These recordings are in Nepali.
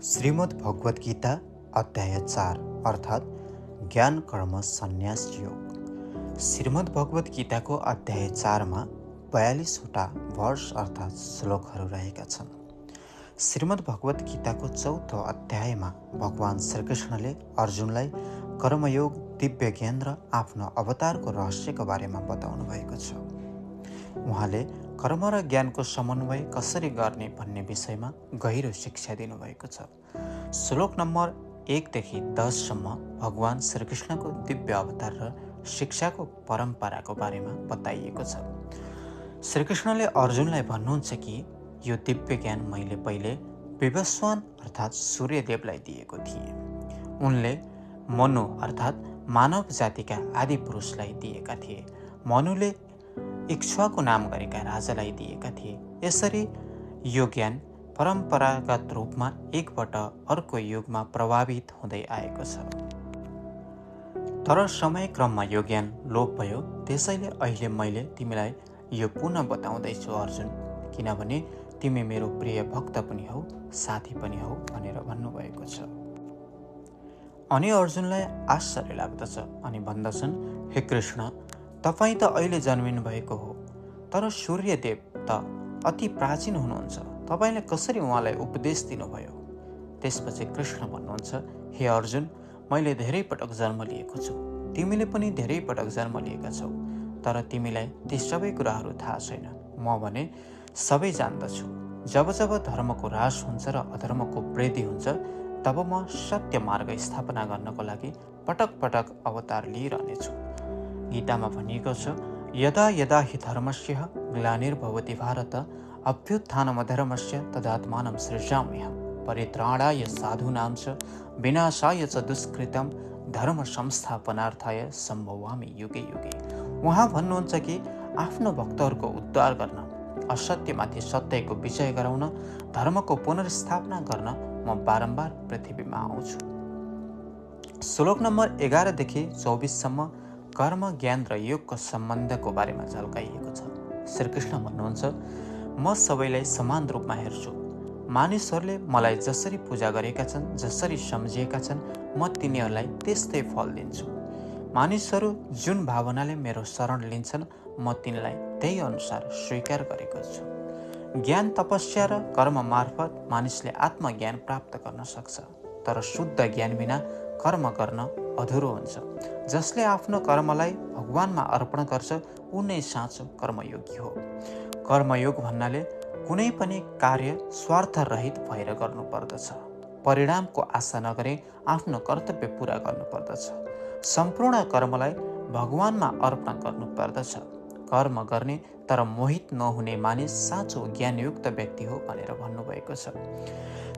श्रीमद् भगवत गीता अध्याय 4 अर्थात् ज्ञान कर्म सन्यास योग। श्रीमद् भगवत गीताको अध्याय 4मा 42वटा वर्ष अर्थात् श्लोकहरू रहेका छन्। श्रीमद् भगवत गीताको चौथो अध्यायमा भगवान श्रीकृष्णले अर्जुनलाई कर्मयोग, दिव्य ज्ञान र आफ्नो अवतारको रहस्यको बारेमा बताउनु भएको छ। उहाँले कर्म र ज्ञानको समन्वय कसरी गर्ने भन्ने विषयमा गहिरो शिक्षा दिनुभएको छ। श्लोक नम्बर 1 देखि 10सम्म भगवान श्रीकृष्णको दिव्य अवतार र शिक्षाको परम्पराको बारेमा बताइएको छ। श्रीकृष्णले अर्जुनलाई भन्नुहुन्छ कि यो दिव्य ज्ञान मैले पहिले विवस्वान अर्थात् सूर्यदेवलाई दिएको थिएँ। उनले मनु अर्थात् मानव जातिका आदि पुरुषलाई दिएका थिए। मनुले इक्ष्वाकु नाम गरेका राजालाई दिएका थिए। यसरी यो ज्ञान परम्परागत रूपमा एकबाट अर्को युगमा प्रभावित हुँदै आएको छ। तर समय क्रममा यो ज्ञान लोप भयो। त्यसैले अहिले मैले तिमीलाई यो पुनः बताउँदैछु अर्जुन, किनभने तिमी मेरो प्रिय भक्त पनि हौ, साथी पनि हौ भनेर भन्नुभएको छ। अनि अर्जुनलाई आश्चर्य लाग्दछ अनि भन्दछन्, हे कृष्ण, तपाईँ त अहिले जन्मिनु भएको हो, तर सूर्यदेव त अति प्राचीन हुनुहुन्छ। तपाईँले कसरी उहाँलाई उपदेश दिनुभयो? त्यसपछि कृष्ण भन्नुहुन्छ, हे अर्जुन, मैले धेरै पटक जन्म लिएको छु, तिमीले पनि धेरै पटक जन्म लिएका छौ, तर तिमीलाई ती सबै कुराहरू थाहा छैन। म भने सबै जान्दछु। जब जब धर्मको ह्रास हुन्छ र अधर्मको वृद्धि हुन्छ, तब म सत्य मार्ग स्थापना गर्नको लागि पटक पटक अवतार लिइरहनेछु। गीतामा भनिएको छ, यदा यदा हि धर्मस्य ग्लानिर्भवति भारत अभ्युत्थानमधर्मस्य तदात्मानं सृजाम्यहम् परित्राणाय साधूनां च विनाशाय च दुष्कृतं धर्म संस्थापनार्थाय सम्भवामि युगे युगे। उहाँ भन्नुहुन्छ कि आफ्नो भक्तहरूको उद्धार गर्न, असत्यमाथि सत्यको विजय गराउन, धर्मको पुनर्स्थापना गर्न म बारम्बार पृथ्वीमा आउँछु। श्लोक नम्बर 11 देखि 24सम्म कर्म, ज्ञान र योगको सम्बन्धको बारेमा झल्काइएको छ। श्रीकृष्ण भन्नुहुन्छ, म सबैलाई समान रूपमा हेर्छु। मानिसहरूले मलाई जसरी पूजा गरेका छन्, जसरी सम्झिएका छन्, म तिनीहरूलाई त्यस्तै फल दिन्छु। मानिसहरू जुन भावनाले मेरो शरण लिन्छन्, म तिनलाई त्यही अनुसार स्वीकार गरेको छु। ज्ञान, तपस्या र कर्म मार्फत मानिसले आत्मज्ञान प्राप्त गर्न सक्छ, तर शुद्ध ज्ञान बिना कर्म गर्न अधुरो हुन्छ। जसले आफ्नो कर्मलाई भगवानमा अर्पण गर्छ, ऊ नै साँचो कर्मयोगी हो। कर्मयोग भन्नाले कुनै पनि कार्य स्वार्थरहित भएर गर्नुपर्दछ। परिणामको आशा नगरे आफ्नो कर्तव्य पुरा गर्नुपर्दछ। सम्पूर्ण कर्मलाई भगवानमा अर्पण गर्नुपर्दछ। कर्म गर्ने तर मोहित नहुने मानिस साँचो ज्ञानयुक्त व्यक्ति हो भनेर भन्नुभएको छ।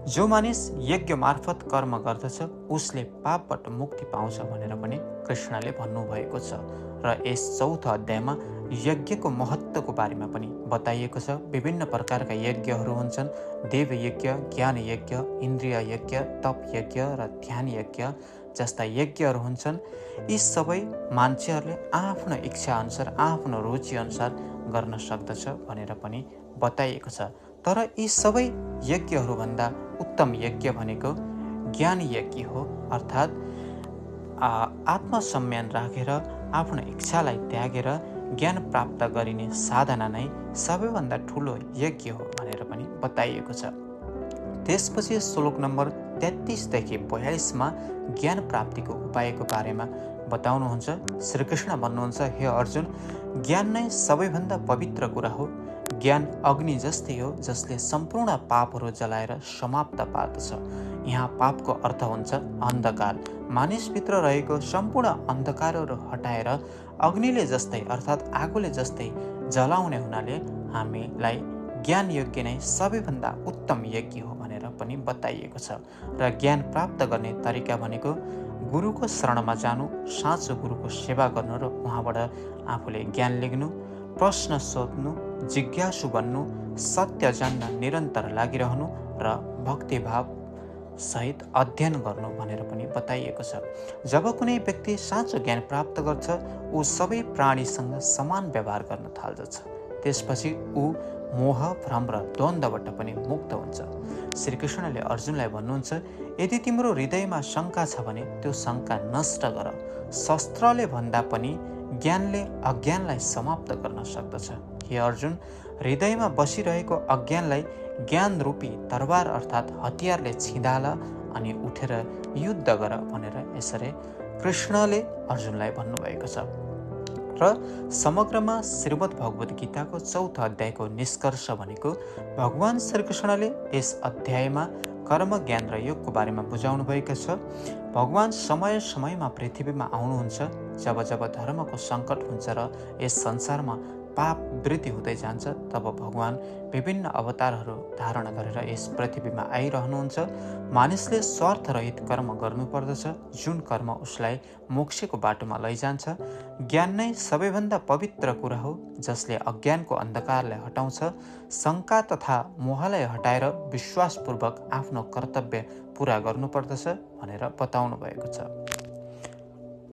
जो मानिस यज्ञ मार्फत कर्म गर्दछ, उसले पापबाट मुक्ति पाउँछ भनेर पनि कृष्णले भन्नुभएको छ। र यस चौथो अध्यायमा यज्ञको महत्त्वको बारेमा पनि बताइएको छ। विभिन्न प्रकारका यज्ञहरू हुन्छन्। देव यज्ञ, ज्ञान यज्ञ, इन्द्रिय यज्ञ, तप यज्ञ र ध्यान यज्ञ जस्ता यज्ञहरू हुन्छन्। यी सबै मान्छेहरूले आफ्नो इच्छा अनुसार, आफ्नो रुचि अनुसार गर्न सक्दछ भनेर पनि बताइएको छ। तर यी सबै यज्ञहरूभन्दा उत्तम यज्ञ भनेको ज्ञान यज्ञ हो, अर्थात् आत्मसम्मान राखेर आफ्नो इच्छालाई त्यागेर ज्ञान प्राप्त गरिने साधना नै सबैभन्दा ठुलो यज्ञ हो भनेर पनि बताइएको छ। त्यसपछि श्लोक नम्बर 33 देखि 42मा ज्ञान प्राप्तिको उपायको बारेमा बताउनुहुन्छ। श्रीकृष्ण भन्नुहुन्छ, हे अर्जुन, ज्ञान नै सबैभन्दा पवित्र कुरा हो। ज्ञान अग्नि जस्तै हो, जसले सम्पूर्ण पापहरू जलाएर समाप्त पार्दछ। यहाँ पापको अर्थ हुन्छ अन्धकार। मानिसभित्र रहेको सम्पूर्ण अन्धकारहरू हटाएर अग्निले जस्तै अर्थात् आगोले जस्तै जलाउने हुनाले हामीलाई ज्ञान यज्ञ नै सबैभन्दा उत्तम यज्ञ हो भनेर पनि बताइएको छ। र ज्ञान प्राप्त गर्ने तरिका भनेको गुरुको शरणमा जानु, साँचो गुरुको सेवा गर्नु र उहाँबाट आफूले ज्ञान लिनु, प्रश्न सोध्नु, जिज्ञासु बन्नु, सत्य जान्न निरन्तर लागिरहनु र भक्तिभाव सहित अध्ययन गर्नु भनेर पनि बताइएको छ। जब कुनै व्यक्ति साँचो ज्ञान प्राप्त गर्छ, ऊ सबै प्राणीसँग समान व्यवहार गर्न थाल्दछ। त्यसपछि ऊ मोह, भ्रम र द्वन्द्वबाट पनि मुक्त हुन्छ। श्रीकृष्णले अर्जुनलाई भन्नुहुन्छ, यदि तिम्रो हृदयमा शङ्का छ भने त्यो शङ्का नष्ट गर। शस्त्रले भन्दा पनि ज्ञानले अज्ञानलाई समाप्त गर्न सक्दछ। हे अर्जुन, हृदयमा बसिरहेको अज्ञानलाई ज्ञान रूपी तरबार अर्थात् हतियारले छिँदाल अनि उठेर युद्ध गर भनेर यसरी कृष्णले अर्जुनलाई भन्नुभएको छ। र समग्रमा श्रीमद् भगवद् गीताको 4औं अध्यायको निष्कर्ष भनेको भगवान श्रीकृष्णले यस अध्यायमा कर्म, ज्ञान र योगको बारेमा बुझाउनु भएको छ। भगवान समय समयमा पृथ्वीमा आउनुहुन्छ। जब जब धर्मको सङ्कट हुन्छ र यस संसारमा पाप वृद्धि हुँदै जान्छ, तब भगवान विभिन्न अवतारहरू धारण गरेर यस पृथ्वीमा आइरहनुहुन्छ। मानिसले स्वार्थरहित कर्म गर्नुपर्दछ, जुन कर्म उसलाई मोक्षको बाटोमा लैजान्छ। ज्ञान नै सबैभन्दा पवित्र कुरा हो, जसले अज्ञानको अन्धकारलाई हटाउँछ। शङ्का तथा मोहलाई हटाएर विश्वासपूर्वक आफ्नो कर्तव्य पुरा गर्नुपर्दछ भनेर बताउनु भएको छ।